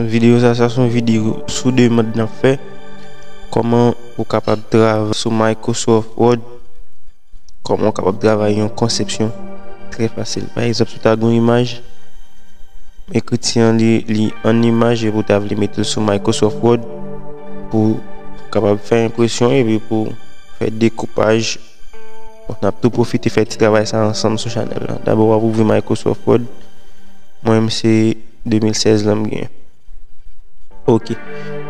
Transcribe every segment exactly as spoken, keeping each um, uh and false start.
Videyo sa, sa se yon videyo sou demann n ap fè. Kòman ou kapab travay sou Microsoft Word. Kòman ou kapab travay yon konsepsyon trè fasil. Pa egzanp, si w ta gen yon imaj, ekriti an li, li an imaj epi w ta vle mete l sou Microsoft Word pou kapab fè enpresyon epi pou fè dekoupaj. Bon, n ap tou pwofite fè ti travay sa ansanm sou chanèl la. Dabò, w ap ouvri Microsoft Word. Mwen menm, se de mil sèz la m genyen. Ok.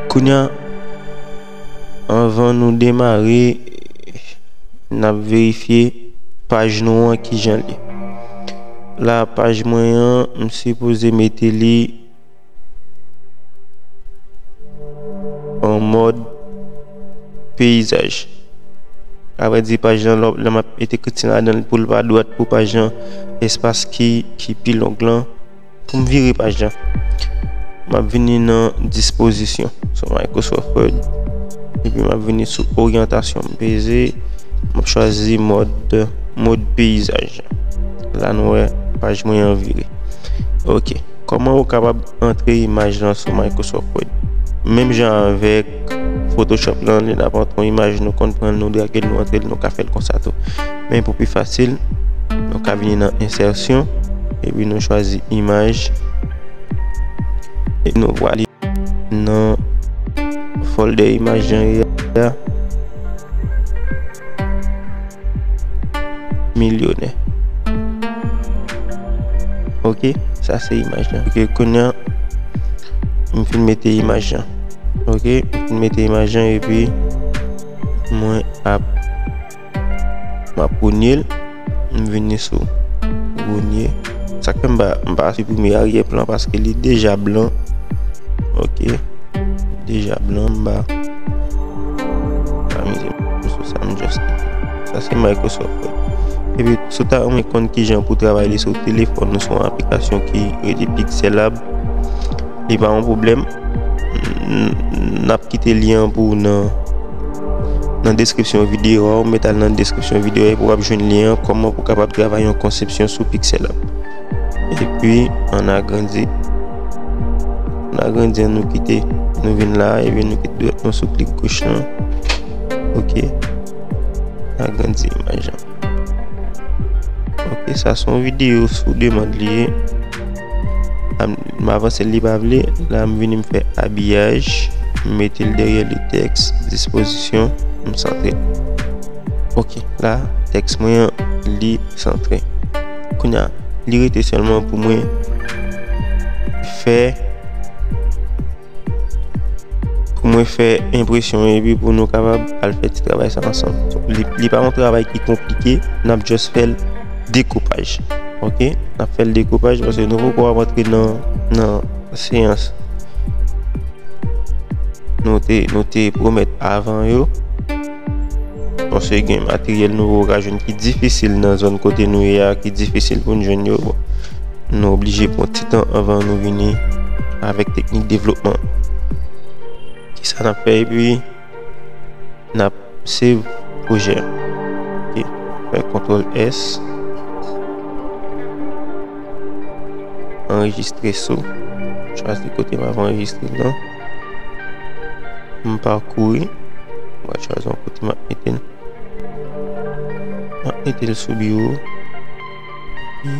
Kounye a, anvan nou demare, n ap verifye paj nou an kijan l ye. La, paj mwen an, m sipoze mete li an mòd peyizaj. Avrèdi, paj lan, lè, lè m ap met ekriti ladan l pou l pa dwat, pou paj lan, espas ki, ki pi long lan, pou m vire paj lan, m ap vini nan dispozisyon sou Microsoft Word. Epi m ap vini sou oryantasyon. M peze, m ap chwazi mòd, mòd peyizaj. La, nou wè paj mwen an vire. Ok. Kòman ou kapab antre imaj lan sou Microsoft Word? Menm jan avèk Photoshop lan, lè n ap antre yon imaj, nou konn pran l, nou drage l, nou antre l, nou ka fè l konsa tou. Men pou pi fasil, nou ka vini nan ensèsyon, epi nou chwazi imaj, epi nou voye li nan folder imaj lan ye a. Milyonè. Ok, sa se imaj lan. Ok, kounye a, m fin mete imaj lan. Ok, m fin mete imaj lan epi mwen ap, m ap gounye l. M vini sou gounye. Sa k fè m pa, m pa siprime aryè plan paske li deja blan. Ok. Deja blan, m pa, pa mize m sou sa, m just kite. Sa se Microsoft Word. Epi, si w ta renmen konn kijan pou w travay li sou telefòn ou sou yon aplikasyon ki rele Pixelab, li pa yon pwoblèm. N, n ap kite lyen an pou w nan, nan deskripsyon videyo a, ou mèt al nan deskripsyon videyo a epi w ap jwenn lyen an, kòman pou w kapab travay yon konsepsyon sou Pixelab. Epi, ann agrandi. Ann agrandi an, nou kite, nou vin la, epi nou kite dwèt nou sou klik goch lan. Ok. Agrandi imaj lan. Ok, sa se yon videyo sou demann li ye. M avanse l, li pa vle. La, m vini, m fè abiyaj. M mete l dèyè le tèks, dispozisyon, m santre. Ok, la, tèks mwen an, li santre. Kounye a, li rete sèlman pou mwen fè, pou mwen fè enpresyon epi pou nou kapab al fè ti travay sa ansanm. Li, li pa yon travay ki konplike, n ap just fè l dekoupaj. Ok? N ap fè l dekoupaj paske nou poko ap antre nan, nan seyans nou te, nou te pwomèt avan yo. Paske gen materyèl nou poko ka jwenn ki difisil nan zòn kote nou ye a, ki difisil pou n jwenn yo. Bon, nou oblije pran ti tan anvan nou vini avèk teknik devlopman. Kisa n ap fè epi n ap save pwojè a. Ok, fè kontwòl S. Anrejistre sou. Chwazi kote m ap anrejistre l lan. M pakouri. M pral chwazi yon kote m ap mete l. M ap mete l sou biwo. Epi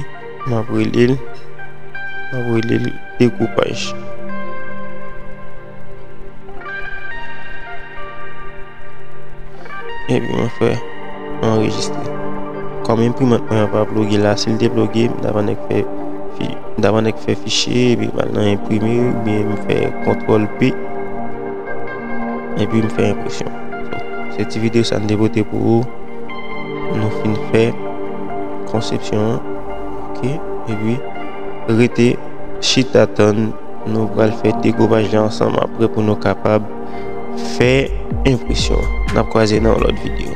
m ap rele l, m ap rele l dekoupaj. Epi mwen fè anrejistre. Kòm enprimant mwen an pa ploge la, si l te ploge, m ta pa nèk fè fi-, m ta pa nèk fè fichye, epi m al nan enprime, oubyen m fè kontwòl P, epi m fè enpresyon. So, se ti videyo sa m te pote pou ou. Nou fin fè konsepsyon an. Ok, epi rete chita tann nou pral fè dekoupaj la ansanm apre pou nou kapab fè enpresyon an. N ap kwaze nan yon lòt videyo.